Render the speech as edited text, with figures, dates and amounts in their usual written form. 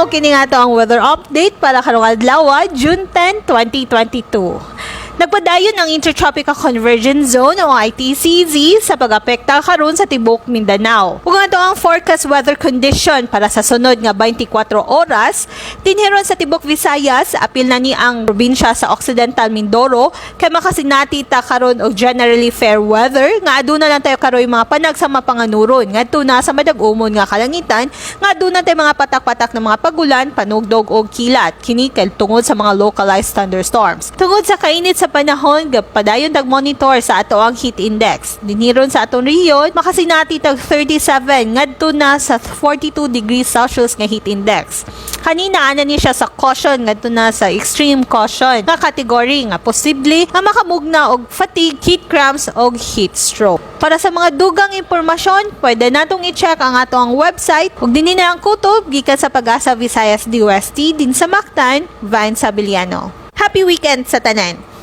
Mao kini nga ato ang weather update para karong adlaw, June 10, 2022. Nagpadayon ang Intertropical Convergence Zone o ITCZ sa pag-apekta karon sa tibuok Mindanao. Ug ato ang forecast weather condition para sa sunod nga 24 oras, dinhi ron sa tibuok Visayas, apil na ni ang probinsya sa Occidental Mindoro, kay makasinati ta karon og generally fair weather nga aduna lang tayo karon mga panag sa mapanganuron ngadto na sa madag-umon nga kalangitan nga aduna tay mga patak-patak ng mga pagulan, panugdog og kilat. Kini kay tungod sa mga localized thunderstorms. Tungod sa kainit sa panahon, padayon tag monitor sa ato ang heat index. Dinhi ron sa atong rehiyon, makasinati tag 37 ngadto na sa 42 degrees Celsius nga heat index. Kanina ana ni siya sa caution ngadto na sa extreme caution nga category nga posible nga makamugna og fatigue, heat cramps og heat stroke. Para sa mga dugang impormasyon, pwede natong i-check ang ato ang website ug dinhi na ang kutob gikan sa Pag-asa Visayas DOST din sa Mactan, Van Sabiliano. Happy weekend sa tanan!